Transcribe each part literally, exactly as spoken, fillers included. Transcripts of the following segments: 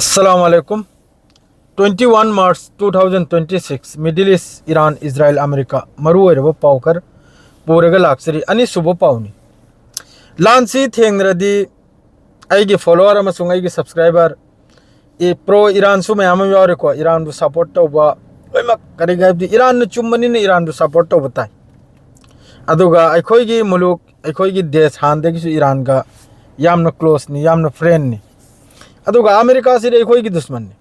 ꯑꯁꯂꯥꯃꯨ ꯑꯂꯥꯏꯀꯨꯝ꯫ Twenty one March two thousand twenty six, Middle East, Iran, Israel, America, ꯃꯔꯨ ꯑꯣꯏꯔꯕ ꯄꯥꯎ ꯈꯔ ꯄꯨꯔꯒ ꯂꯥꯛꯆꯔꯤ꯫ ꯑꯅꯤꯁꯨꯕ ꯄꯥꯎꯅꯤ꯫ ꯂꯥꯟꯁꯤ ꯊꯦꯡꯅꯔꯗꯤ ꯑꯩꯒꯤ follower ꯑꯃꯁꯨꯡ ꯑꯩꯒꯤ subscriber, ꯄ꯭ꯔꯣ ꯏꯔꯥꯟꯁꯨ ꯃꯌꯥꯝ ꯑꯃ ꯌꯥꯎꯔꯦꯀꯣ꯫ ꯏꯔꯥꯟꯕꯨ support ꯇꯧꯕ ꯂꯣꯏꯅꯃꯛ, ꯀꯔꯤꯒꯤ ꯍꯥꯏꯕꯗꯤ ꯏꯔꯥꯟꯅ ꯆꯨꯝꯕꯅꯤꯅ ꯏꯔꯥꯟꯕꯨ support ꯇꯧꯕ ꯇꯥꯏ꯫ ꯑꯗꯨꯒ ꯑꯩꯈꯣꯏꯒꯤ ꯃꯨꯂꯨꯛ, ꯑꯩꯈꯣꯏꯒꯤ ꯗꯦꯁ ꯍꯥꯟꯅꯗꯒꯤꯁꯨ ꯏꯔꯥꯟꯒ ꯌꯥꯝꯅ closeꯅꯤ, ꯌꯥꯝꯅ friendꯅꯤ꯫ ꯑꯗꯨꯒ ꯑꯃꯦꯔꯤꯀꯥꯁꯤꯗꯤ ꯑꯩꯈꯣꯏꯒꯤ ꯗꯨꯁꯃꯟꯅꯤ,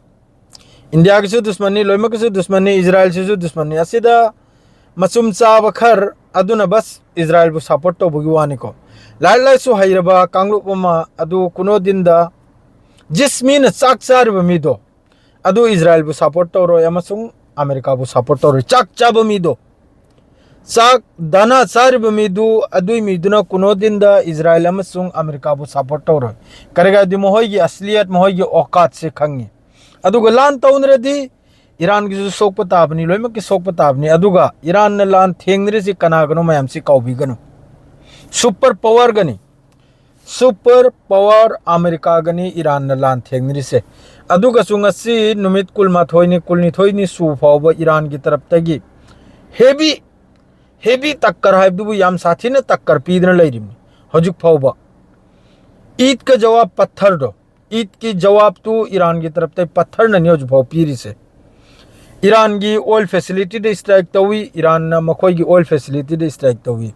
ꯏꯟꯗꯤꯌꯥꯒꯤꯁꯨ ꯗꯨꯁꯃꯟꯅꯤ, ꯂꯣꯏꯅꯃꯛꯀꯤꯁꯨ ꯗꯨꯁꯃꯟꯅꯤ, ꯏꯖꯔꯥꯏꯜꯁꯤꯁꯨ ꯗꯨꯁꯃꯟꯅꯤ꯫ ꯑꯁꯤꯗ ꯃꯆꯨꯝ ꯆꯥꯕ ꯈꯔ ꯑꯗꯨꯅ ꯕꯁ ꯏꯖꯔꯥꯏꯜꯕꯨ support ꯇꯧꯕꯒꯤ ꯋꯥꯅꯤꯀꯣ꯫ ꯂꯥꯏꯔꯤꯛ ꯂꯥꯏꯁꯨ ꯍꯩꯔꯕ ꯀꯥꯡꯂꯨꯞ ꯑꯃ ꯑꯗꯨ ꯀꯨꯅꯣꯗꯤꯟꯗ ꯖꯤꯁ ꯃꯤꯅ ꯆꯥꯛ ꯆꯥꯔꯤꯕ ꯃꯤꯗꯣ, ꯑꯗꯨ ꯏꯖꯔꯥꯏꯜꯕꯨ support ꯇꯧꯔꯣꯏ ꯑꯃꯁꯨꯡ ꯑꯃꯦꯔꯤꯀꯥꯕꯨ support ꯇꯧꯔꯣꯏ꯫ ꯆꯥꯛ ꯆꯥꯕ ꯃꯤꯗꯣ, ꯆꯥꯛ ꯗꯥꯅꯥ ꯆꯥꯔꯤꯕ ꯃꯤꯗꯨ, ꯑꯗꯨꯏ ꯃꯤꯗꯨꯅ ꯀꯨꯅꯣꯗꯤꯟꯗ ꯏꯖꯔꯥꯏꯜ ꯑꯃꯁꯨꯡ ꯑꯃꯦꯔꯤꯀꯥꯕꯨ support ꯇꯧꯔꯣꯏ꯫ ꯀꯔꯤꯒꯤ ꯍꯥꯏꯕꯗꯤ ꯃꯈꯣꯏꯒꯤ ꯑꯁꯂꯤꯌꯠ, ꯃꯈꯣꯏꯒꯤ ꯑꯣꯀꯥꯠꯁꯦ ꯈꯪꯉꯤ꯫ ꯑꯗꯨꯒ ꯂꯥꯟ ꯇꯧꯅꯔꯗꯤ ꯏꯔꯥꯟꯒꯤꯁꯨ ꯁꯣꯛꯄ ꯇꯥꯕꯅꯤ, ꯂꯣꯏꯅꯃꯛꯀꯤ ꯁꯣꯛꯄ ꯇꯥꯕꯅꯤ꯫ ꯑꯗꯨꯒ ꯏꯔꯥꯟꯅ ꯂꯥꯟ ꯊꯦꯡꯅꯔꯤꯁꯤ ꯀꯅꯥꯒꯅꯣ ꯃꯌꯥꯝꯁꯤ ꯀꯥꯎꯕꯤꯒꯅꯨ꯫ Super powerꯒꯅꯤ꯫ Super power ꯑꯃꯦꯔꯤꯀꯥꯒꯅꯤ ꯏꯔꯥꯟꯅ ꯂꯥꯟ ꯊꯦꯡꯅꯔꯤꯁꯦ꯫ ꯑꯗꯨꯒꯁꯨ ꯉꯁꯤ ꯅꯨꯃꯤꯠ ꯀꯨꯟꯃꯥꯊꯣꯏꯅꯤ, ꯀꯨꯟꯅꯤꯊꯣꯏꯅꯤ ꯁꯨ ꯐꯥꯎꯕ ꯏꯔꯥꯟꯒꯤ ꯇꯔꯞꯇꯒꯤ heavy, heavy ꯇꯛꯀꯔ ꯍꯥꯏꯕꯗꯨꯕꯨ ꯌꯥꯝ ꯁꯥꯊꯤꯅ ꯇꯛꯀꯔ ꯄꯤꯗꯨꯅ ꯂꯩꯔꯤꯕꯅꯤ ꯍꯧꯖꯤꯛ ꯐꯥꯎꯕ꯫ ꯏꯗꯀ ꯖꯋꯥꯕ ꯄꯠꯊꯔꯗꯣ, ꯏꯗꯀꯤ ꯖꯋꯥꯕꯇꯨ ꯏꯔꯥꯟꯒꯤ ꯇꯔꯞꯇ ꯄꯠꯊꯔꯅꯅꯤ ꯍꯧꯖꯤꯛ ꯐꯥꯎ ꯄꯤꯔꯤꯁꯦ꯫ ꯏꯔꯥꯟꯒꯤ oil facilityꯗ strike ꯇꯧꯏ, ꯏꯔꯥꯟꯅ ꯃꯈꯣꯏꯒꯤ oil facilityꯗ strike ꯇꯧꯏ꯫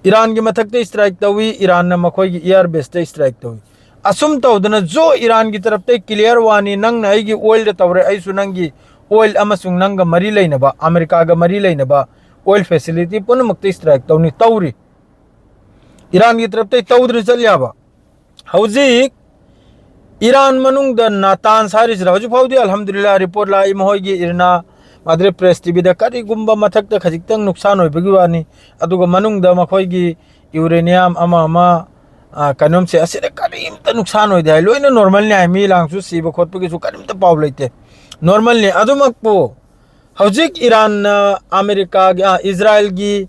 ꯏꯔꯥꯟꯒꯤ ꯃꯊꯛꯇ strike ꯇꯧꯏ, ꯏꯔꯥꯟꯅ ꯃꯈꯣꯏꯒꯤ air baseꯇ strike ꯇꯧꯏ꯫ ꯑꯁꯨꯝ ꯇꯧꯗꯅ ꯖꯣ ꯏꯔꯥꯟꯒꯤ ꯇꯔꯞꯇ clear ꯋꯥꯅꯤ, ꯅꯪꯅ ꯑꯩꯒꯤ oilꯗ ꯇꯧꯔꯦ, ꯑꯩꯁꯨ ꯅꯪꯒꯤ oil ꯑꯃꯁꯨꯡ ꯅꯪꯒ ꯃꯔꯤ ꯂꯩꯅꯕ, ꯑꯃꯦꯔꯤꯀꯥꯒ ꯃꯔꯤ ꯂꯩꯅꯕ oil facility ꯄꯨꯝꯅꯃꯛꯇ strike ꯇꯧꯅꯤ, ꯇꯧꯔꯤ꯫ ꯏꯔꯥꯟꯒꯤ ꯇꯔꯞꯇ ꯇꯧꯗꯅ ꯆꯠ ꯌꯥꯕ꯫ ꯍꯧꯖꯤꯛ ꯏꯔꯥꯟ ꯃꯅꯨꯡꯗ ꯅꯥꯇꯥꯟꯁ ꯍꯥꯏꯔꯤꯁꯤꯗ ꯍꯧꯖꯤꯛ ꯐꯥꯎꯗꯤ ꯑꯜꯍꯝꯗꯨꯂꯤꯜꯂꯥ report ꯂꯥꯛꯏ, ꯃꯈꯣꯏꯒꯤ ꯏꯔꯅꯥ ꯃꯥꯗ꯭ꯔꯦ press TVꯗ ꯀꯔꯤꯒꯨꯝꯕ ꯃꯊꯛꯇ ꯈꯖꯤꯛꯇꯪ ꯅꯨꯡꯁꯥꯟ ꯑꯣꯏꯕꯒꯤ ꯋꯥꯅꯤ, ꯑꯗꯨꯒ ꯃꯅꯨꯡꯗ ꯃꯈꯣꯏꯒꯤ uranium ꯑꯃ ꯑꯃ, ꯑ, ꯀꯩꯅꯣꯝꯁꯦ ꯑꯁꯤꯗ ꯀꯔꯤꯝꯇ ꯅꯨꯡꯁꯥꯟ ꯑꯣꯏꯗꯦ ꯍꯥꯏ, ꯂꯣꯏꯅ normalꯅꯤ ꯍꯥꯏ, ꯃꯤ ꯂꯥꯡꯁꯨ ꯁꯤꯕ ꯈꯣꯠꯄꯒꯤꯁꯨ ꯀꯔꯤꯝꯇ ꯄꯥꯎ ꯂꯩꯇꯦ, normalꯅꯤ꯫ ꯑꯗꯨꯃꯛꯄꯨ ꯍꯧꯖꯤꯛ ꯏꯔꯥꯟꯅ ꯑꯃꯦꯔꯤꯀꯥꯒꯤ, ꯑ, ꯏꯖꯔꯥꯏꯜꯒꯤ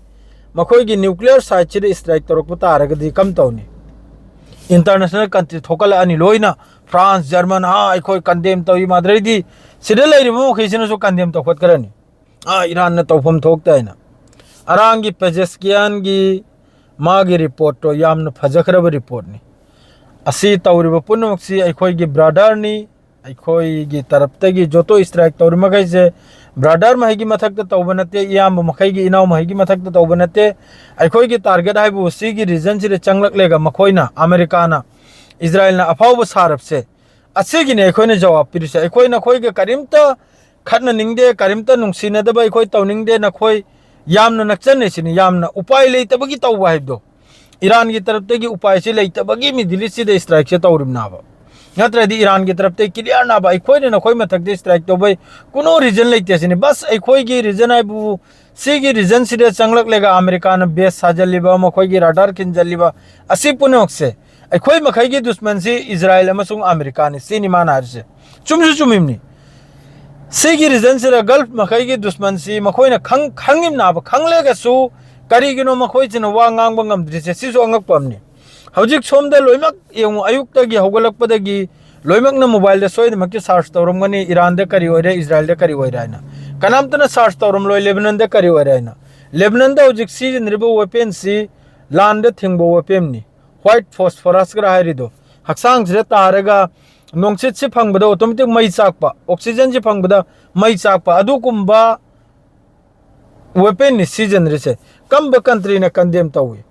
ꯃꯈꯣꯏꯒꯤ nuclear siteꯁꯤꯗ strike ꯇꯧꯔꯛꯄ ꯇꯥꯔꯒꯗꯤ ꯀꯝ ꯇꯧꯅꯤ? International country ꯊꯣꯛꯀꯠꯂꯛꯑꯅꯤ, ꯂꯣꯏꯅ ꯐ꯭ꯔꯥꯟꯁ, ꯖꯔꯃꯟ, ꯑꯥ, ꯑꯩꯈꯣꯏ ꯀꯟꯗꯦꯝ ꯇꯧꯏ, ꯃꯥꯗ꯭ꯔꯩꯗꯤ ꯁꯤꯗ ꯂꯩꯔꯤꯕ ꯃꯈꯩꯁꯤꯅꯁꯨ ꯀꯟꯗꯦꯝ ꯇꯧꯈꯠꯈ꯭ꯔꯅꯤ꯫ ꯑꯥ, ꯏꯔꯥꯟꯅ ꯇꯧꯐꯝ ꯊꯣꯛꯇꯦ ꯍꯥꯏꯅ꯫ ꯑꯔꯥꯟꯒꯤ ꯄꯦꯖꯦꯁꯀꯤꯌꯥꯟꯒꯤ ꯃꯥꯒꯤ ꯔꯤꯄꯣꯔꯠꯇꯣ ꯌꯥꯝꯅ ꯐꯖꯈ꯭ꯔꯕ ꯔꯤꯄꯣꯔꯠꯅꯤ꯫ ꯑꯁꯤ ꯇꯧꯔꯤꯕ ꯄꯨꯝꯅꯃꯛꯁꯤ ꯑꯩꯈꯣꯏꯒꯤ ꯕ꯭ꯔꯥꯗꯔꯅꯤ, ꯑꯩꯈꯣꯏꯒꯤ ꯇꯔꯞꯇꯒꯤ ꯖꯣꯇꯣ ꯁ꯭ꯇ꯭ꯔꯥꯏꯛ ꯇꯧꯔꯤ ꯃꯈꯩꯁꯦ ꯕ꯭ꯔꯥꯗꯔ ꯃꯈꯩꯒꯤ ꯃꯊꯛꯇ ꯇꯧꯕ ꯅꯠꯇꯦ, ꯏꯌꯥꯝꯕ ꯃꯈꯩꯒꯤ, ꯏꯅꯥꯎ ꯃꯈꯩꯒꯤ ꯃꯊꯛꯇ ꯇꯧꯕ ꯅꯠꯇꯦ꯫ ꯑꯩꯈꯣꯏꯒꯤ ꯇꯥꯔꯒꯦꯠ ꯍꯥꯏꯕꯨ ꯁꯤꯒꯤ ꯔꯤꯖꯟꯁꯤꯗ ꯆꯪꯂꯛꯂꯦꯒ ꯃꯈꯣꯏꯅ, ꯑꯃꯦꯔꯤꯀꯥꯅ, ꯏꯖꯔꯥꯏꯜꯅ ꯑꯐꯥꯎꯕ ꯁꯥꯔꯞꯁꯦ, ꯑꯁꯤꯒꯤꯅꯤ ꯑꯩꯈꯣꯏꯅ ꯖꯋꯥꯕ ꯄꯤꯔꯤꯁꯦ꯫ ꯑꯩꯈꯣꯏ ꯅꯈꯣꯏꯒ ꯀꯔꯤꯝꯇ ꯈꯠꯅꯅꯤꯡꯗꯦ, ꯀꯔꯤꯝꯇ ꯅꯨꯡꯁꯤꯅꯗꯕ ꯑꯩꯈꯣꯏ ꯇꯧꯅꯤꯡꯗꯦ, ꯅꯈꯣꯏ ꯌꯥꯝꯅ ꯅꯛꯆꯟꯅꯩ ꯁꯤꯅꯤ, ꯌꯥꯝꯅ ꯎꯄꯥꯏ ꯂꯩꯇꯕꯒꯤ ꯇꯧꯕ ꯍꯥꯏꯕꯗꯣ꯫ ꯏꯔꯥꯟꯒꯤ ꯇꯔꯞꯇꯒꯤ ꯎꯄꯥꯏꯁꯤ ꯂꯩꯇꯕꯒꯤ ꯃꯤꯗꯤꯜ ꯏꯁꯁꯤꯗ ꯁ꯭ꯇ꯭ꯔꯥꯏꯛꯁꯦ ꯇꯧꯔꯤꯕꯅꯦꯕ꯫ ꯅꯠꯇ꯭ꯔꯗꯤ ꯏꯔꯥꯟꯒꯤ ꯇꯔꯞꯇꯒꯤ ꯀ꯭ꯂꯤꯌꯥꯔꯅꯦꯕ, ꯑꯩꯈꯣꯏꯅ ꯅꯈꯣꯏ ꯃꯊꯛꯇ ꯁ꯭ꯇ꯭ꯔꯥꯏꯛ ꯇꯧꯕꯩ ꯀꯨꯅꯣ ꯔꯤꯖꯟ ꯂꯩꯇꯦ ꯁꯤꯅꯤ꯫ ꯕꯁ ꯑꯩꯈꯣꯏꯒꯤ ꯔꯤꯖꯟ ꯍꯥꯏꯕꯨ ꯁꯤꯒꯤ ꯔꯤꯖꯟꯁꯤꯗ ꯆꯪꯂꯛꯂꯒ ꯑꯃꯦꯔꯤꯀꯥꯅ ꯕꯦꯁ ꯁꯥꯖꯜꯂꯤꯕ, ꯃꯈꯣꯏꯒꯤ ꯔꯥꯗꯥꯔ ꯈꯤꯟꯖꯜꯂꯤꯕ, ꯑꯁꯤ ꯄꯨꯝꯅꯃꯛꯁꯦ ꯑꯩꯈꯣꯏ ꯃꯈꯩꯒꯤ ꯗꯨꯁꯃꯟꯁꯤ ꯏꯖꯔꯥꯏꯜ ꯑꯃꯁꯨꯡ ꯑꯃꯦꯔꯤꯀꯥꯅꯤ, ꯁꯤꯅꯤ ꯃꯥꯅ ꯍꯥꯏꯔꯤꯁꯦ꯫ ꯆꯨꯝꯁꯨ ꯆꯨꯝꯃꯤꯕꯅꯤ꯫ ꯁꯤꯒꯤ ꯔꯤꯖꯟꯁꯤꯗ ꯒꯜꯐ ꯃꯈꯩꯒꯤ ꯗꯨꯁꯃꯟꯁꯤ ꯃꯈꯣꯏꯅ ꯈꯪ-, ꯈꯪꯉꯤꯕꯅꯥꯕ, ꯈꯪꯂꯒꯁꯨ ꯀꯔꯤꯒꯤꯅꯣ ꯃꯈꯣꯏꯁꯤꯅ ꯋꯥ ꯉꯥꯡꯕ ꯉꯝꯗ꯭ꯔꯤꯁꯦ? ꯁꯤꯁꯨ ꯑꯉꯛꯄ ꯑꯃꯅꯤ꯫ ꯍꯧꯖꯤꯛ ꯁꯣꯝꯗ ꯂꯣꯏꯅꯃꯛ ꯌꯦꯡꯉꯨ, ꯑꯌꯨꯛꯇꯒꯤ ꯍꯧꯒꯠꯂꯛꯄꯗꯒꯤ ꯂꯣꯏꯅꯃꯛꯅ ꯃꯣꯕꯥꯏꯜꯗ ꯁꯣꯏꯗꯅꯃꯛꯀꯤ ꯁꯥꯔꯆ ꯇꯧꯔꯝꯒꯅꯤ, ꯏꯔꯥꯟꯗ ꯀꯔꯤ ꯑꯣꯏꯔꯦ, ꯏꯖꯔꯥꯏꯜꯗ ꯀꯔꯤ ꯑꯣꯏꯔꯦ ꯍꯥꯏꯅ꯫ ꯀꯅꯥꯝꯇꯅ ꯁꯥꯔꯆ ꯇꯧꯔꯝꯂꯣꯏ ꯂꯦꯕꯅꯟꯗ ꯀꯔꯤ ꯑꯣꯏꯔꯦ ꯍꯥꯏꯅ꯫ ꯂꯦꯕꯅꯟꯗ ꯍꯧꯖꯤꯛ ꯁꯤꯖꯤꯟꯅꯔꯤꯕ ꯋꯦꯄꯟꯁꯤ ꯂꯥꯟꯗ ꯊꯤꯡꯕ ꯋꯦꯄꯟꯅꯤ꯫ ꯋꯥꯏꯠ ꯐꯣꯁꯐꯣꯔꯁꯀ ꯍꯥꯏꯔꯤꯗꯣ ꯍꯛꯆꯥꯡꯁꯤꯗ ꯇꯥꯔꯒ ꯅꯨꯡꯁꯤꯠꯁꯤ ꯐꯪꯕꯗ ꯑꯣꯇꯣꯃꯦꯇꯤꯛ ꯃꯩ ꯆꯥꯛꯄ, ꯑꯣꯛꯁꯤꯖꯟꯁꯤ ꯐꯪꯕꯗ ꯃꯩ ꯆꯥꯛꯄ, ꯑꯗꯨꯒꯨꯝꯕ ꯋꯦꯄꯟꯅꯤ ꯁꯤꯖꯤꯟꯅꯔꯤꯁꯦ꯫ ꯀꯝꯕ ꯀꯟꯇ꯭ꯔꯤꯅ ꯀꯟꯗꯦꯝ ꯇꯧꯏ?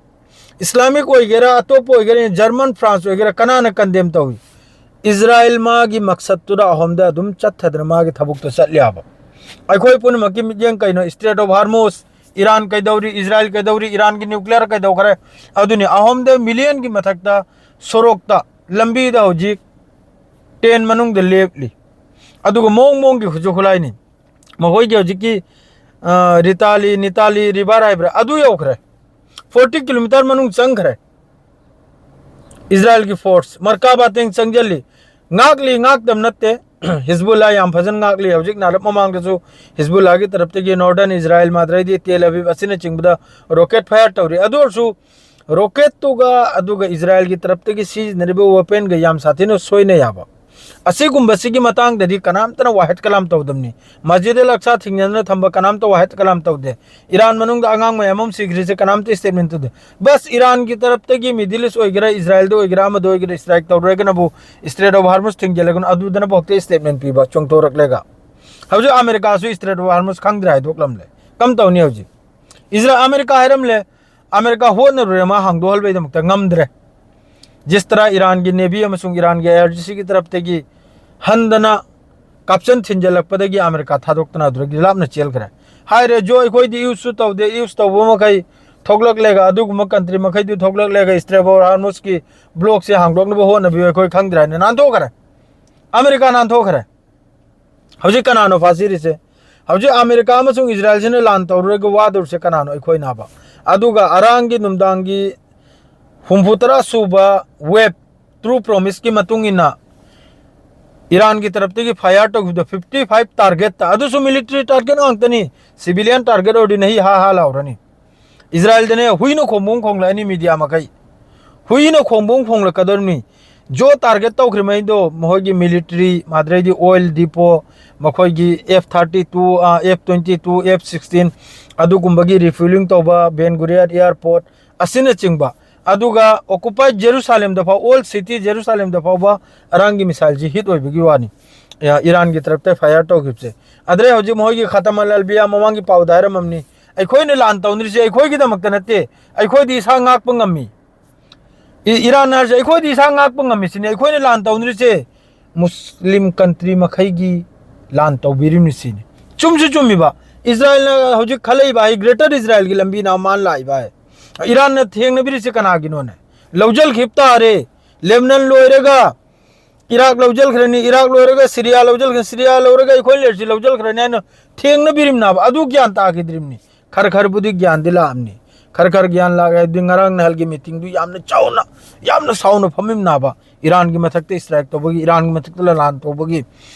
ꯏꯁꯂꯥꯃꯤꯛ ꯑꯣꯏꯒꯦꯔꯥ, ꯑꯇꯣꯞꯄ ꯑꯣꯏꯒꯦꯔꯥ, ꯖꯔꯃꯟ, ꯐ꯭ꯔꯥꯟꯁ ꯑꯣꯏꯒꯦꯔꯥ, ꯀꯅꯥꯅ ꯀꯟꯗꯦꯝ ꯇꯧꯏ? ꯏꯖꯔꯥꯏꯜ ꯃꯥꯒꯤ ꯃꯛꯁꯠꯇꯨꯗ ꯑꯍꯣꯝꯗ ꯑꯗꯨꯝ ꯆꯠꯊꯗꯅ ꯃꯥꯒꯤ ꯊꯕꯛꯇꯣ ꯆꯠꯂꯤ ꯍꯥꯏꯕ꯫ ꯑꯩꯈꯣꯏ ꯄꯨꯝꯅꯃꯛꯀꯤ ꯃꯤꯠꯌꯦꯡ ꯀꯩꯅꯣ? ꯁ꯭ꯇ꯭ꯔꯦꯠ ꯑꯣꯐ ꯍꯥꯔꯃꯨꯁ, ꯏꯔꯥꯟ ꯀꯩꯗꯧꯔꯤ, ꯏꯖꯔꯥꯏꯜ ꯀꯩꯗꯧꯔꯤ, ꯏꯔꯥꯟꯒꯤ ꯅ꯭ꯌꯨꯀ꯭ꯂꯤꯌꯔ ꯀꯩꯗꯧꯈ꯭ꯔꯦ? ꯑꯗꯨꯅꯤ, ꯑꯍꯣꯝꯗ ꯃꯤꯂꯤꯌꯟꯒꯤ ꯃꯊꯛꯇ ꯁꯣꯔꯣꯛꯇ, ꯂꯝꯕꯤꯗ ꯍꯧꯖꯤꯛ ꯇꯦꯟ ꯃꯅꯨꯡꯗ ꯂꯦꯞꯂꯤ꯫ ꯑꯗꯨꯒ ꯃꯑꯣꯡ ꯃꯑꯣꯡꯒꯤ ꯈꯨꯠꯁꯨ ꯈꯨꯠꯂꯥꯏꯅꯤ꯫ ꯃꯈꯣꯏꯒꯤ ꯍꯧꯖꯤꯛꯀꯤ, ꯑ, ꯔꯤꯇꯥꯂꯤ, ꯅꯤꯇꯥꯂꯤ ꯔꯤꯚꯔ ꯍꯥꯏꯕ꯭ꯔꯥ, ꯑꯗꯨ ꯌꯧꯈ꯭ꯔꯦ꯫ ꯐꯣꯔꯇꯤ ꯀꯤꯂꯣꯃꯤꯇꯔ ꯃꯅꯨꯡ ꯆꯪꯈ꯭ꯔꯦ꯫ ꯏꯖꯔꯥꯏꯜꯒꯤ ꯐꯣꯔꯁ ꯃꯔꯀꯥꯕꯥꯇꯦꯡ ꯆꯪꯁꯤꯜꯂꯤ꯫ ꯉꯥꯛꯂꯤ, ꯉꯥꯛꯇꯕ ꯅꯠꯇꯦ꯫ ꯍꯤꯖꯕꯨꯜꯂꯥ ꯌꯥꯝ ꯐꯖꯅ ꯉꯥꯛꯂꯤ꯫ ꯍꯧꯖꯤꯛ ꯅꯥꯔꯞ ꯃꯃꯥꯡꯗꯁꯨ ꯍꯤꯖꯕꯨꯜꯂꯥꯒꯤ ꯇꯔꯞꯇꯒꯤ ꯅꯣꯔꯗꯔꯟ ꯏꯖꯔꯥꯏꯜ, ꯃꯥꯗ꯭ꯔꯩꯗꯤ ꯇꯦꯜ ꯑꯕꯤꯕ ꯑꯁꯤꯅꯆꯤꯡꯕꯗ ꯔꯣꯀꯦꯠ ꯐꯥꯌꯔ ꯇꯧꯔꯤ꯫ ꯑꯗꯨ ꯑꯣꯏꯔꯁꯨ ꯔꯣꯀꯦꯠꯇꯨꯒ ꯑꯗꯨꯒ ꯏꯖꯔꯥꯌꯦꯜꯒꯤ ꯇꯔꯞꯇꯒꯤ ꯁꯤꯖꯤꯟꯅꯔꯤꯕ ꯋꯦꯄꯟꯒ ꯌꯥꯝ ꯁꯥꯊꯤꯅ ꯁꯣꯏꯅ ꯌꯥꯕ꯫ ꯑꯁꯤꯒꯨꯝꯕꯁꯤꯒꯤ ꯃꯇꯥꯡꯗꯗꯤ ꯀꯅꯥꯝꯇꯅ ꯋꯥꯍꯠ ꯀꯂꯥꯝ ꯇꯧꯗꯕꯅꯤ꯫ ꯃꯁꯖꯤꯗ ꯑꯜ ꯑꯛꯁꯥ ꯊꯤꯡꯖꯤꯟꯗꯅ ꯊꯝꯕ ꯀꯅꯥꯝꯇ ꯋꯥꯍꯠ ꯀꯂꯥꯝ ꯇꯧꯗꯦ꯫ ꯏꯔꯥꯟ ꯃꯅꯨꯡꯗ ꯑꯉꯥꯡ ꯃꯌꯥꯝ ꯑꯃ ꯁꯤꯈ꯭ꯔꯤꯁꯦ ꯀꯅꯥꯝꯇ ꯁ꯭ꯇꯦꯠꯃꯦꯟ ꯇꯧꯗꯦ꯫ ꯕꯁ ꯏꯔꯥꯟꯒꯤ ꯇꯔꯞꯇꯒꯤ ꯃꯤꯗꯜ ꯏꯁ ꯑꯣꯏꯒꯦꯔꯥ, ꯏꯖꯔꯥꯌꯦꯜꯗ ꯑꯣꯏꯒꯦꯔꯥ, ꯑꯃꯗ ꯑꯣꯏꯒꯦꯔꯥ ꯁ꯭ꯇꯔꯥꯏꯛ ꯇꯧꯔꯒꯅꯕꯨ ꯁ꯭ꯇ꯭ꯔꯦꯠ ꯑꯣꯐ ꯍꯥꯔꯃꯨꯁ ꯊꯤꯡꯖꯤꯜꯂꯒꯅ ꯑꯗꯨꯗꯅꯕꯨ ꯍꯦꯛꯇ ꯁ꯭ꯇꯦꯠꯃꯦꯟ ꯄꯤꯕ ꯆꯣꯡꯊꯣꯔꯛꯂꯒ꯫ ꯍꯧꯖꯤꯛ ꯑꯃꯦꯔꯤꯀꯥꯁꯨ ꯁ꯭ꯇ꯭ꯔꯦꯠ ꯑꯣꯐ ꯍꯥꯔꯃꯨꯁ ꯈꯪꯗ꯭ꯔꯦ ꯍꯥꯏꯗꯣꯛꯂꯝꯂꯦ꯫ ꯀꯝ ꯇꯧꯅꯤ ꯍꯧꯖꯤꯛ? ꯏꯖꯔꯥ-, ꯑꯃꯦꯔꯤꯀꯥ ꯍꯥꯏꯔꯝꯂꯦ, ꯑꯃꯦꯔꯤꯀꯥ ꯍꯣꯠꯅꯔꯨꯔꯦ ꯃꯥ ꯍꯥꯡꯗꯣꯛꯍꯟꯕꯩꯗꯃꯛꯇ, ꯉꯝꯗ꯭ꯔꯦ꯫ ꯖꯤꯁ ꯇꯔꯥ ꯏꯔꯥꯟꯒꯤ ꯅꯦꯚꯤ ꯑꯃꯁꯨꯡ ꯏꯔꯥꯟꯒꯤ ꯑꯦ ꯑꯥꯔ ꯖꯤ ꯁꯤꯒꯤ ꯇꯔꯞꯇꯒꯤ ꯍꯟꯗꯅ ꯀꯥꯞꯆꯟ ꯊꯤꯟꯖꯜꯂꯛꯄꯗꯒꯤ ꯑꯃꯦꯔꯤꯀꯥ ꯊꯥꯗꯣꯛꯇꯅ ꯑꯗꯨꯗꯒꯤ ꯂꯥꯞꯅ ꯆꯦꯜꯈ꯭ꯔꯦ꯫ ꯍꯥꯏꯔꯦ, "ꯖꯣ, ꯑꯩꯈꯣꯏꯗꯤ ꯌꯨꯁꯁꯨ ꯇꯧꯗꯦ, ꯌꯨꯁ ꯇꯧꯕ ꯃꯈꯩ ꯊꯣꯛꯂꯛꯂꯦꯒ, ꯑꯗꯨꯒꯨꯝꯕ ꯀꯟꯇ꯭ꯔꯤ ꯃꯈꯩꯗꯨ ꯊꯣꯛꯂꯛꯂꯦꯒ, ꯁ꯭ꯇ꯭ꯔꯦꯠ ꯑꯣꯐ ꯍꯥꯔꯃꯨꯁꯀꯤ ꯕ꯭ꯂꯣꯛꯁꯦ ꯍꯥꯡꯗꯣꯛꯅꯕ ꯍꯣꯠꯅꯕꯤꯌꯨ, ꯑꯩꯈꯣꯏ ꯈꯪꯗ꯭ꯔꯦ" ꯍꯥꯏꯅ ꯅꯥꯟꯊꯣꯛꯈ꯭ꯔꯦ꯫ ꯑꯃꯦꯔꯤꯀꯥ ꯅꯥꯟꯊꯣꯛꯈ꯭ꯔꯦ꯫ ꯍꯧꯖꯤꯛ ꯀꯅꯥꯅꯣ ꯐꯥꯁꯤꯔꯤꯁꯦ? ꯍꯧꯖꯤꯛ ꯑꯃꯦꯔꯤꯀꯥ ꯑꯃꯁꯨꯡ ꯏꯖꯔꯥꯌꯦꯜꯁꯤꯅ ꯂꯥꯟ ꯇꯧꯔꯨꯔꯒ ꯋꯥꯗꯧꯔꯤꯁꯦ ꯀꯅꯥꯅꯣ? ꯑꯩꯈꯣꯏꯅꯕ꯫ ꯑꯗꯨꯒ ꯑꯔꯥꯟꯒꯤ ꯅꯨꯡꯗꯥꯡꯒꯤ ꯍꯨꯝꯐꯨ ꯇꯔꯥ ꯁꯨꯕ ꯋꯦꯕ ꯇ꯭ꯔꯨ ꯄ꯭ꯔꯣꯃꯤꯁꯀꯤ ꯃꯇꯨꯡ ꯏꯟꯅ ꯏꯔꯥꯟꯒꯤ ꯇꯔꯞꯇꯒꯤ ꯐꯥꯌꯔ ꯇꯧꯈꯤꯕꯗꯣ ꯐꯤꯐꯇꯤ ꯐꯥꯏꯚ ꯇꯥꯔꯒꯦꯠꯇ, ꯑꯗꯨꯁꯨ ꯃꯤꯂꯤꯇꯔꯤ ꯇꯥꯔꯒꯦꯠ ꯉꯥꯛꯇꯅꯤ꯫ ꯁꯤꯚꯤꯂꯤꯌꯟ ꯇꯥꯔꯒꯦꯠ ꯑꯣꯏꯔꯗꯤ ꯅꯍꯤ ꯍꯥ ꯍꯥ ꯂꯥꯎꯔꯅꯤ꯫ ꯏꯖꯔꯥꯌꯦꯜꯗꯅꯦ ꯍꯨꯏꯅ ꯈꯣꯡꯕ ꯑꯃ ꯈꯣꯡꯂꯛꯑꯅꯤ ꯃꯤꯗꯤꯌꯥ ꯃꯈꯩ꯫ ꯍꯨꯏꯅ ꯈꯣꯡꯕ ꯑꯃ ꯈꯣꯡꯂꯛꯀꯗꯧꯔꯤꯕꯅꯤ꯫ ꯖꯣ ꯇꯥꯔꯒꯦꯠ ꯇꯧꯈ꯭ꯔꯤꯕꯉꯩꯗꯣ ꯃꯈꯣꯏꯒꯤ ꯃꯤꯂꯤꯇꯔꯤ, ꯃꯥꯗ꯭ꯔꯩꯗꯤ ꯑꯣꯏꯜ ꯗꯤꯄꯣ, ꯃꯈꯣꯏꯒꯤ ꯑꯦꯐ ꯊꯥꯔꯇꯤ ꯇꯨ, ꯑ, F twenty two, F sixteen, ꯑꯗꯨꯒꯨꯝꯕꯒꯤ ꯔꯤꯐ꯭ꯌꯨꯂꯤꯡ ꯇꯧꯕ ꯕꯦꯟ ꯒꯨꯔꯤꯌꯥꯟ ꯑꯦꯌꯥꯔꯄꯣꯔꯠ ꯑꯁꯤꯅꯆꯤꯡꯕ꯫ ꯑꯗꯨꯒ ꯑꯣꯀꯨꯄꯥꯏ ꯖꯦꯔꯨꯁꯥꯂꯦꯝꯗ ꯐꯥꯎ, ꯑꯣꯜ ꯁꯤꯇꯤ ꯖꯦꯔꯨꯁꯥꯂꯦꯝꯗ ꯐꯥꯎꯕ ꯑꯔꯥꯟꯒꯤ ꯃꯤꯁꯥꯏꯜꯁꯤ ꯍꯤꯠ ꯑꯣꯏꯕꯒꯤ ꯋꯥꯅꯤ꯫ ꯑ, ꯏꯔꯥꯟꯒꯤ ꯇꯔꯞꯇ ꯐꯥꯌꯔ ꯇꯧꯈꯤꯕꯁꯦ꯫ ꯑꯗꯩ ꯍꯧꯖꯤꯛ ꯃꯈꯣꯏꯒꯤ ꯈꯇꯝ ꯑꯜ ꯑꯜꯕꯤꯌꯥ ꯃꯃꯥꯡꯒꯤ ꯄꯥꯎꯗ ꯍꯥꯏꯔꯝꯃꯕꯅꯤ, "ꯑꯩꯈꯣꯏꯅ ꯂꯥꯟ ꯇꯧꯅꯔꯤꯁꯦ ꯑꯩꯈꯣꯏꯒꯤꯗꯃꯛꯇ ꯅꯠꯇꯦ, ꯑꯩꯈꯣꯏꯗꯤ ꯏꯁꯥ ꯉꯥꯛꯄ ꯉꯝꯃꯤ"꯫ ꯏ-, ꯏꯔꯥꯟ ꯍꯥꯏꯔꯤꯁꯦ ꯑꯩꯈꯣꯏꯗꯤ ꯏꯁꯥ ꯉꯥꯛꯄ ꯉꯝꯃꯤꯁꯤꯅꯤ꯫ ꯑꯩꯈꯣꯏꯅ ꯂꯥꯟ ꯇꯧꯅꯔꯤꯁꯦ ꯃꯨꯁꯂꯤꯝ ꯀꯟꯇ꯭ꯔꯤ ꯃꯈꯩꯒꯤ ꯂꯥꯟ ꯇꯧꯕꯤꯔꯤꯕꯅꯤ ꯁꯤꯅꯤ꯫ ꯆꯨꯝꯁꯨ ꯆꯨꯝꯃꯤꯕ꯫ ꯏꯖꯔꯥꯌꯦꯜꯅ ꯍꯧꯖꯤꯛ ꯈꯜꯂꯛꯏꯕ ꯍꯥꯏ, ꯒ꯭ꯔꯦꯇꯔ ꯏꯖꯔꯥꯌꯦꯜꯒꯤ ꯂꯝꯕꯤꯅ ꯃꯥꯅ ꯂꯥꯛꯏꯕ ꯍꯥꯏ꯫ ꯏꯔꯥꯟꯅ ꯊꯦꯡꯅꯕꯤꯔꯤꯁꯦ ꯀꯅꯥꯒꯤꯅꯣꯅꯦ? ꯂꯧꯖꯤꯟꯈꯤꯕ ꯇꯥꯔꯦ꯫ ꯂꯦꯕꯅꯟ ꯂꯣꯏꯔꯒ ꯏꯔꯥꯛ ꯂꯧꯖꯤꯟꯈ꯭ꯔꯅꯤ, ꯏꯔꯥꯛ ꯂꯣꯏꯔꯒ ꯁꯤꯔꯤꯌꯥ ꯂꯧꯖꯤꯟꯈ꯭ꯔꯅꯤ, ꯁꯤꯔꯤꯌꯥ ꯂꯧꯔꯒ ꯑꯩꯈꯣꯏ ꯂꯩꯔꯤꯁꯤ ꯂꯧꯖꯤꯟꯈ꯭ꯔꯅꯤ ꯍꯥꯏꯅ ꯊꯦꯡꯅꯕꯤꯔꯤꯕꯅꯦꯕ꯫ ꯑꯗꯨ ꯒ꯭ꯌꯥꯟ ꯇꯥꯈꯤꯗ꯭ꯔꯤꯕꯅꯤ꯫ ꯈꯔ ꯈꯔꯕꯨꯗꯤ ꯒ꯭ꯌꯥꯟꯗꯤ ꯂꯥꯛꯑꯕꯅꯤ꯫ ꯈꯔ ꯈꯔ ꯒ꯭ꯌꯥꯟ ꯂꯥꯛꯑꯦ ꯍꯥꯏꯕꯗꯤ ꯉꯔꯥꯡ ꯅꯍꯥꯜꯒꯤ ꯃꯤꯇꯤꯡꯗꯨ ꯌꯥꯝꯅ ꯆꯥꯎꯅ, ꯌꯥꯝꯅ ꯁꯥꯎꯅ ꯐꯝꯃꯤꯕꯅꯦꯕ꯫ ꯏꯔꯥꯟꯒꯤ ꯃꯊꯛꯇ ꯁ꯭ꯇ꯭ꯔꯥꯏꯛ ꯇꯧꯕꯒꯤ, ꯏꯔꯥꯟꯒꯤ ꯃꯊꯛꯇ ꯂꯥꯟ ꯇꯧꯕꯒꯤ꯫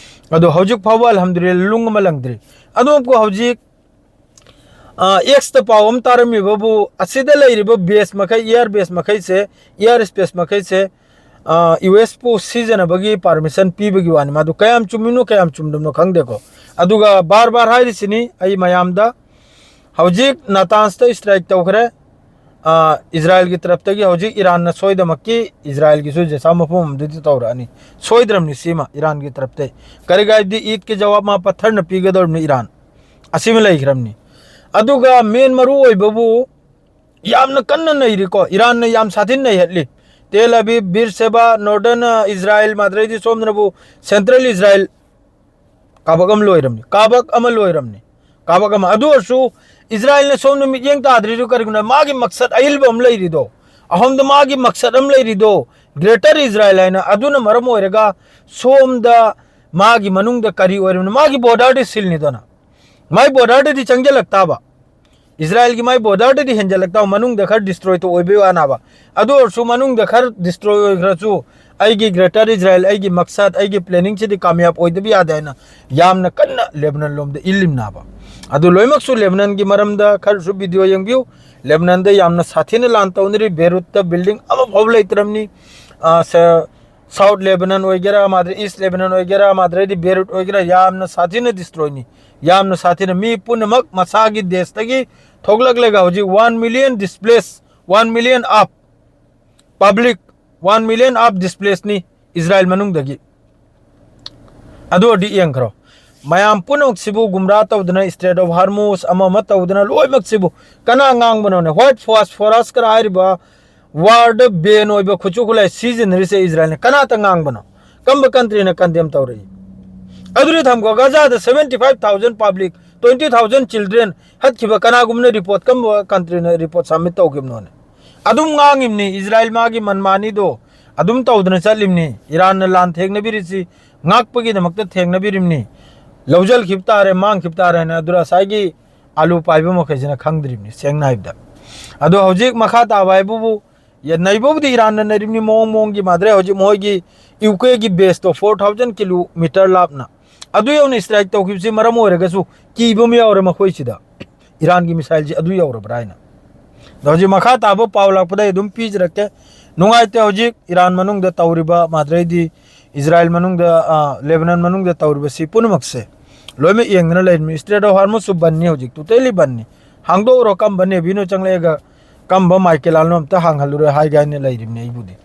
ꯑꯗꯣ ꯍꯧꯖꯤꯛ ꯐꯥꯎꯕ ꯑꯜꯍꯝꯗꯨꯂꯤꯜꯂꯥꯍ ꯂꯨꯡ ꯑꯃ ꯂꯪꯗ꯭ꯔꯤ꯫ ꯑꯗꯨꯕꯨ ꯍꯧꯖꯤꯛ ꯑꯦꯛꯁꯇ ꯄꯥꯎ ꯑꯃ ꯇꯥꯔꯝꯃꯤꯕꯕꯨ, ꯑꯁꯤꯗ ꯂꯩꯔꯤꯕ ꯕꯦꯁ ꯃꯈꯩ, ꯑꯦꯌꯔ ꯕꯦꯁ ꯃꯈꯩꯁꯦ, ꯑꯦꯌꯔ ꯁ꯭ꯄꯦꯁ ꯃꯈꯩꯁꯦ, ꯌꯨ ꯑꯦꯁꯄꯨ ꯁꯤꯖꯤꯟꯅꯕꯒꯤ ꯄꯥꯔꯃꯤꯁꯟ ꯄꯤꯕꯒꯤ ꯋꯥꯅꯤ꯫ ꯃꯗꯨ ꯀꯌꯥꯝ ꯆꯨꯝꯃꯤꯅꯣ, ꯀꯌꯥꯝ ꯆꯨꯝꯗꯕꯅꯣ ꯈꯪꯗꯦꯀꯣ꯫ ꯑꯗꯨꯒ ꯕꯥꯔ ꯕꯥꯔ ꯍꯥꯏꯔꯤꯁꯤꯅꯤ ꯑꯩ ꯃꯌꯥꯝꯗ, ꯍꯧꯖꯤꯛ ꯅꯥꯇꯥꯟꯁꯇ ꯁ꯭ꯇ꯭ꯔꯥꯏꯛ ꯇꯧꯈ꯭ꯔꯦ꯫ ꯏꯁꯔꯥꯏꯜꯒꯤ ꯇꯔꯞꯇꯒꯤ ꯍꯧꯖꯤꯛ ꯏꯔꯥꯟꯅ ꯁꯣꯏꯗꯃꯛꯀꯤ ꯏꯁꯔꯥꯏꯜꯒꯤꯁꯨ ꯖꯦꯁꯥ ꯃꯐꯝ ꯑꯃꯗꯗꯤ ꯇꯧꯔꯛꯑꯅꯤ꯫ ꯁꯣꯏꯗ꯭ꯔꯕꯅꯤ ꯁꯤꯃ ꯏꯔꯥꯟꯒꯤ ꯇꯔꯞꯇꯩ꯫ ꯀꯔꯤꯒꯥꯏꯗꯤ ꯏꯗꯀꯤ ꯖꯋꯥꯕ ꯃꯥ ꯄꯠꯊꯔꯅ ꯄꯤꯒꯗꯧꯔꯕꯅꯤ ꯏꯔꯥꯟ꯫ ꯑꯁꯤꯃ ꯂꯩꯈ꯭ꯔꯕꯅꯤ꯫ ꯑꯗꯨꯒ ꯃꯦꯟ ꯃꯔꯨ ꯑꯣꯏꯕꯕꯨ ꯌꯥꯝꯅ ꯀꯟꯅ ꯅꯩꯔꯤꯀꯣ, ꯏꯔꯥꯟꯅ ꯌꯥꯝ ꯁꯥꯊꯤꯅ ꯅꯩꯍꯠꯂꯤ꯫ ꯇꯦꯜ ꯑꯕꯤꯕ, ꯕꯤꯔ ꯁꯦꯕꯥ, ꯅꯣꯔꯗꯔꯟ ꯏꯁꯔꯥꯏꯜ, ꯃꯥꯗ꯭ꯔꯩꯗꯤ ꯁꯣꯝꯗꯅꯕꯨ ꯁꯦꯟꯇ꯭ꯔꯦꯜ ꯏꯁꯔꯥꯏꯜ ꯀꯥꯕꯛ ꯑꯃ ꯂꯣꯏꯔꯝꯅꯤ, ꯀꯥꯕꯛ ꯑꯃ ꯂꯣꯏꯔꯝꯅꯤ, ꯀꯥꯕꯛ ꯑꯃ꯫ ꯑꯗꯨ ꯑꯣꯏꯔꯁꯨ ꯏꯁꯔꯥꯏꯜꯅ ꯁꯣꯝꯗ ꯃꯤꯠꯌꯦꯡ ꯇꯥꯗ꯭ꯔꯤꯗꯨ ꯀꯔꯤꯒꯤꯅꯣ? ꯃꯥꯒꯤ ꯃꯛꯁꯠ ꯑꯏꯜꯕ ꯑꯃ ꯂꯩꯔꯤꯗꯣ, ꯑꯍꯣꯝꯗ ꯃꯥꯒꯤ ꯃꯛꯁꯠ ꯑꯃ ꯂꯩꯔꯤꯗꯣ, ꯒ꯭ꯔꯦꯇꯔ ꯏꯁꯔꯥꯏꯜ ꯍꯥꯏꯅ꯫ ꯑꯗꯨꯅ ꯃꯔꯝ ꯑꯣꯏꯔꯒ ꯁꯣꯝꯗ ꯃꯥꯒꯤ ꯃꯅꯨꯡꯗ ꯀꯔꯤ ꯑꯣꯏꯔꯤꯕꯅꯣ? ꯃꯥꯒꯤ ꯕꯣꯔꯗꯔꯗꯤ ꯁꯤꯜꯅꯤꯗꯅ, ꯃꯥꯏ ꯕꯣꯔꯗꯔꯗꯗꯤ ꯆꯪꯁꯤꯜꯂꯛꯇꯥꯕ, ꯏꯁꯔꯥꯏꯜꯒꯤ ꯃꯥꯏ ꯕꯣꯔꯗꯔꯗꯗꯤ ꯍꯦꯟꯖꯜꯂꯛꯇꯥꯕ, ꯃꯅꯨꯡꯗ ꯈꯔ ꯗꯤꯁꯇ꯭ꯔꯣꯏ ꯑꯣꯏꯕꯩ ꯋꯥꯅꯥꯕ꯫ ꯑꯗꯨ ꯑꯣꯏꯔꯁꯨ ꯃꯅꯨꯡꯗ ꯈꯔ ꯗꯤꯁꯇ꯭ꯔꯣꯏ ꯑꯣꯏꯈ꯭ꯔꯁꯨ ꯑꯩꯒꯤ ꯒ꯭ꯔꯦꯇꯔ ꯏꯁꯔꯥꯏꯜ, ꯑꯩꯒꯤ ꯃꯛꯁꯠ, ꯑꯩꯒꯤ ꯄ꯭ꯂꯦꯅꯤꯡꯁꯤꯗꯤ ꯀꯥꯃꯌꯥꯕ ꯑꯣꯏꯗꯕ ꯌꯥꯗꯦ ꯍꯥꯏꯅ ꯌꯥꯝꯅ ꯀꯟꯅ ꯂꯦꯕꯅꯟ ꯂꯣꯝꯗ ꯏꯜꯂꯤꯝꯅꯥꯕ꯫ ꯑꯗꯨ ꯂꯣꯏꯅꯃꯛꯁꯨ ꯂꯦꯕꯅꯟꯒꯤ ꯃꯔꯝꯗ ꯈꯔꯁꯨ ꯚꯤꯗꯤꯑꯣ ꯌꯦꯡꯕꯤꯌꯨ꯫ ꯂꯦꯕꯅꯟꯗ ꯌꯥꯝꯅ ꯁꯥꯊꯤꯅ ꯂꯥꯟ ꯇꯧꯅꯔꯤ꯫ ꯕꯦꯔꯨꯠꯇ ꯕꯤꯜꯗꯤꯡ ꯑꯃꯐꯥꯎ ꯂꯩꯇ꯭ꯔꯕꯅꯤ꯫ ꯑ, ꯁ-, ꯁꯥꯎꯠ ꯂꯦꯕꯅꯟ ꯑꯣꯏꯒꯦꯔꯥ, ꯃꯥꯗ꯭ꯔꯦ ꯏꯁ ꯂꯦꯕꯅꯟ ꯑꯣꯏꯒꯦꯔꯥ, ꯃꯥꯗ꯭ꯔꯦꯗꯤ ꯕꯦꯔꯨꯠ ꯑꯣꯏꯒꯦꯔꯥ, ꯌꯥꯝꯅ ꯁꯥꯊꯤꯅ ꯗꯤꯁꯇ꯭ꯔꯣꯏꯅꯤ꯫ ꯌꯥꯝꯅ ꯁꯥꯊꯤꯅ ꯃꯤ ꯄꯨꯝꯅꯃꯛ ꯃꯁꯥꯒꯤ ꯗꯦꯁꯇꯒꯤ ꯊꯣꯛꯂꯛꯂꯒ ꯍꯧꯖꯤꯛ one million displace, one million of public, one million of ꯗꯤꯁꯄ꯭ꯂꯦꯁꯅꯤ ꯏꯁꯔꯥꯏꯜ ꯃꯅꯨꯡꯗꯒꯤ꯫ ꯑꯗꯨ ꯑꯣꯏꯔꯗꯤ ꯌꯦꯡꯈ꯭ꯔꯣ, ꯃꯌꯥꯝ ꯄꯨꯝꯅꯃꯛꯁꯤꯕꯨ ꯒꯨꯝꯔꯥ ꯇꯧꯗꯅ, ꯏꯁꯇ꯭ꯔꯦꯠ ꯑꯣꯐ ꯍꯥꯔꯃꯨꯁ ꯑꯃ ꯑꯃ ꯇꯧꯗꯅ, ꯂꯣꯏꯅꯃꯛꯁꯤꯕꯨ ꯀꯅꯥ ꯉꯥꯡꯕꯅꯣꯅꯦ? ꯍ꯭ꯋꯥꯏꯠ ꯐꯣꯁꯐꯣꯔꯁꯀ ꯍꯥꯏꯔꯤꯕ ꯋꯥꯔꯗ ꯕꯦꯟ ꯑꯣꯏꯕ ꯈꯨꯠꯁꯨ ꯈꯨꯠꯂꯥꯏ ꯁꯤꯖꯤꯟꯅꯔꯤꯁꯦ ꯏꯁꯔꯥꯏꯜꯅ ꯀꯅꯥꯇ ꯉꯥꯡꯕꯅꯣ? ꯀꯝꯕ ꯀꯟꯇ꯭ꯔꯤꯅ ꯀꯟꯗꯦꯝ ꯇꯧꯔꯛꯏ? ꯑꯗꯨꯗꯤ ꯊꯝꯈꯣ, ꯒꯖꯥꯗ seventy five thousand public, twenty thousand children ꯍꯠꯈꯤꯕ ꯀꯅꯥꯒꯨꯝꯕꯅ ꯔꯤꯄꯣꯔꯠ, ꯀꯝꯕ ꯀꯟꯇ꯭ꯔꯤꯅ ꯔꯤꯄꯣꯔꯠ ꯁꯕꯃꯤꯠ ꯇꯧꯈꯤꯕꯅꯣꯅꯦ? ꯑꯗꯨꯝ ꯉꯥꯡꯉꯤꯕꯅꯤ, ꯏꯁꯔꯥꯏꯜ ꯃꯥꯒꯤ ꯃꯟꯃꯥꯅꯤꯗꯣ ꯑꯗꯨꯝ ꯇꯧꯗꯅ ꯆꯠꯂꯤꯕꯅꯤ꯫ ꯏꯔꯥꯟꯅ ꯂꯥꯟ ꯊꯦꯡꯅꯕꯤꯔꯤꯁꯤ ꯉꯥꯛꯄꯒꯤꯗꯃꯛꯇ ꯊꯦꯡꯅꯕꯤꯔꯤꯕꯅꯤ꯫ ꯂꯧꯖꯈꯤꯕ ꯇꯥꯔꯦ, ꯃꯥꯡꯈꯤꯕ ꯇꯥꯔꯦ ꯍꯥꯏꯅ ꯑꯗꯨ ꯉꯁꯥꯏꯒꯤ ꯑꯥꯂꯨ ꯄꯥꯏꯕ ꯃꯈꯩꯁꯤꯅ ꯈꯪꯗ꯭ꯔꯤꯕꯅꯤ, ꯁꯦꯡꯅ ꯍꯥꯏꯕꯗ꯫ ꯑꯗꯣ ꯍꯧꯖꯤꯛ ꯃꯈꯥ ꯇꯥꯕ ꯍꯥꯏꯕꯕꯨ, ꯌ-, ꯅꯩꯕꯕꯨꯗꯤ ꯏꯔꯥꯟꯅ ꯅꯩꯔꯤꯕꯅꯤ ꯃꯑꯣꯡ ꯃꯑꯣꯡꯒꯤ ꯃꯥꯗ꯭ꯔꯦ꯫ ꯍꯧꯖꯤꯛ ꯃꯈꯣꯏꯒꯤ ꯌꯨ ꯀꯦꯒꯤ ꯕꯦꯁꯇꯣ four thousand kilometer ꯂꯥꯞꯅ, ꯑꯗꯨ ꯌꯧꯅ ꯏꯁꯇ꯭ꯔꯥꯏꯛ ꯇꯧꯈꯤꯕꯁꯤ ꯃꯔꯝ ꯑꯣꯏꯔꯒꯁꯨ ꯀꯤꯕ ꯑꯃ ꯌꯥꯎꯔꯦ ꯃꯈꯣꯏꯁꯤꯗ꯫ ꯏꯔꯥꯟꯒꯤ ꯃꯤꯁꯥꯏꯜꯁꯤ ꯑꯗꯨ ꯌꯧꯔꯕ꯭ꯔꯥ ꯍꯥꯏꯅ꯫ ꯑꯗꯣ ꯍꯧꯖꯤꯛ ꯃꯈꯥ ꯇꯥꯕ ꯄꯥꯎ ꯂꯥꯛꯄꯗ ꯑꯩ ꯑꯗꯨꯝ ꯄꯤꯖꯔꯛꯀꯦ꯫ ꯅꯨꯡꯉꯥꯏꯇꯦ, ꯍꯧꯖꯤꯛ ꯏꯔꯥꯟ ꯃꯅꯨꯡꯗ ꯇꯧꯔꯤꯕ, ꯃꯥꯗ꯭ꯔꯩꯗꯤ ꯏꯖꯔꯥꯏꯜ ꯃꯅꯨꯡꯗ, ꯑ, ꯂꯦꯕꯅꯟ ꯃꯅꯨꯡꯗ ꯇꯧꯔꯤꯕꯁꯤ ꯄꯨꯝꯅꯃꯛꯁꯦ ꯂꯣꯏꯅꯃꯛ ꯌꯦꯡꯗꯅ ꯂꯩꯔꯤꯕꯅꯤ꯫ ꯏꯁꯇ꯭ꯔꯦꯠ ꯑꯣꯐ ꯍꯥꯔꯃꯨꯁꯁꯨ ꯕꯟꯅꯤ, ꯍꯧꯖꯤꯛ ꯇꯣꯇꯦꯂꯤ ꯕꯟꯅꯤ꯫ ꯍꯥꯡꯗꯣꯛꯎꯔꯣ, ꯀꯝꯕ ꯅꯦꯚꯤꯅꯣ ꯆꯪꯂꯛꯑꯒ ꯀꯝꯕ ꯃꯥꯏꯀꯦꯂꯥꯜꯅꯣ ꯑꯝꯇ ꯍꯥꯡꯍꯜꯂꯨꯔꯣꯏ ꯍꯥꯏꯒꯦ ꯍꯥꯏꯅ ꯂꯩꯔꯤꯕꯅꯤ꯫ ꯑꯩꯕꯨꯗꯤ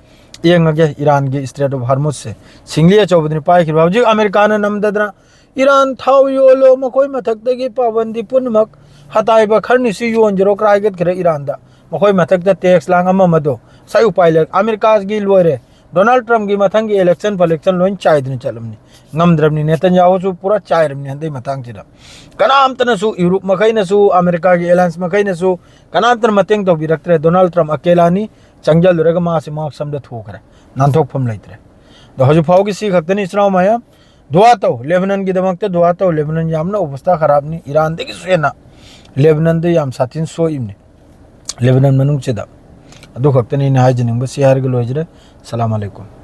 ꯌꯦꯡꯉꯒꯦ ꯏꯔꯥꯟꯒꯤ ꯏꯁꯇ꯭ꯔꯦꯠ ꯑꯣꯐ ꯍꯥꯔꯃꯨꯁꯁꯦ, ꯁꯤꯡꯂꯤ ꯑꯆꯧꯕꯗꯨꯅ ꯄꯥꯏꯈꯤꯕ꯫ ꯍꯧꯖꯤꯛ ꯑꯃꯦꯔꯤꯀꯥꯅ ꯅꯝꯗꯗꯅ ꯏꯔꯥꯟ ꯊꯥꯎ ꯌꯣꯜꯂꯣ, ꯃꯈꯣꯏ ꯃꯊꯛꯇꯒꯤ ꯄꯥꯕꯟꯗꯤ ꯄꯨꯝꯅꯃꯛ ꯍꯇꯥꯏꯕ ꯈꯔꯅꯤꯁꯨ ꯌꯣꯟꯖꯔꯣ ꯀ꯭ꯔꯥꯏꯒꯠꯈ꯭ꯔꯦ ꯏꯔꯥꯟꯗ꯫ ꯃꯈꯣꯏ ꯃꯊꯛꯇ ꯇꯦꯛꯁ ꯂꯥꯡ ꯑꯃ ꯑꯃꯗꯣ ꯉꯁꯥꯏ ꯎꯄꯥꯏ ꯂꯩ꯫ ꯑꯃꯦꯔꯤꯀꯥꯒꯤ ꯂꯣꯏꯔꯦ꯫ ꯗꯣꯅꯥꯜꯗ ꯇ꯭ꯔꯝꯞꯀꯤ ꯃꯊꯪꯒꯤ ꯏꯂꯦꯛꯁꯟ ꯐꯂꯦꯛꯁꯟ ꯂꯣꯏ ꯆꯥꯏꯗꯅ ꯆꯠꯂꯝꯅꯤ꯫ ꯉꯝꯗ꯭ꯔꯕꯅꯤ꯫ ꯅꯦꯇꯟꯌꯥꯍꯨꯁꯨ ꯄꯨꯔꯥ ꯆꯥꯏꯔꯕꯅꯤ ꯍꯟꯗꯛ ꯃꯇꯥꯡꯁꯤꯗ꯫ ꯀꯅꯥꯝꯇꯅꯁꯨ, ꯌꯨꯔꯨꯞ ꯃꯈꯩꯅꯁꯨ, ꯑꯃꯦꯔꯤꯀꯥꯒꯤ ꯑꯦꯂꯥꯌꯟꯁ ꯃꯈꯩꯅꯁꯨ ꯀꯅꯥꯝꯇꯅ ꯃꯇꯦꯡ ꯇꯧꯕꯤꯔꯛꯇ꯭ꯔꯦ꯫ ꯗꯣꯅꯥꯜꯗ ꯇ꯭ꯔꯝꯞ ꯑꯀꯦꯂꯥꯅꯤ꯫ ꯆꯪꯖꯜꯂꯨꯔꯒ ꯃꯥꯁꯤ ꯃꯥꯛꯁ ꯑꯃꯗ ꯊꯣꯛꯈ꯭ꯔꯦ꯫ ꯅꯥꯟꯊꯣꯛꯐꯝ ꯂꯩꯇ꯭ꯔꯦ꯫ ꯑꯗꯣ ꯍꯧꯖꯤꯛ ꯐꯥꯎꯒꯤ ꯁꯤ ꯈꯛꯇꯅꯤ, ꯏꯆꯤꯟ ꯏꯅꯥꯎ ꯃꯌꯥꯝ꯫ ꯗꯨꯋꯥ ꯇꯧ, ꯂꯦꯕꯅꯟꯒꯤꯗꯃꯛꯇ ꯗꯨꯋꯥ ꯇꯧ꯫ ꯂꯦꯕꯅꯟ ꯌꯥꯝꯅ ꯑꯣꯕꯁꯊꯥ ꯈꯔꯥꯞꯅꯤ, ꯏꯔꯥꯟꯗꯒꯤꯁꯨ ꯍꯦꯟꯅ ꯂꯦꯕꯅꯟꯗ ꯌꯥꯝ ꯁꯥꯊꯤꯅ ꯁꯣꯛꯏꯕꯅꯤ, ꯂꯦꯕꯅꯟ ꯃꯅꯨꯡꯁꯤꯗ꯫ ꯑꯗꯨ ꯈꯛꯇꯅꯤ ꯑꯩꯅ ꯍꯥꯏꯖꯅꯤꯡꯕ꯫ ꯁꯤ ꯍꯥꯏꯔꯒ ꯂꯣꯏꯖꯔꯦ꯫ ꯁꯂꯥꯝ ꯑꯂꯩꯀꯨꯝ꯫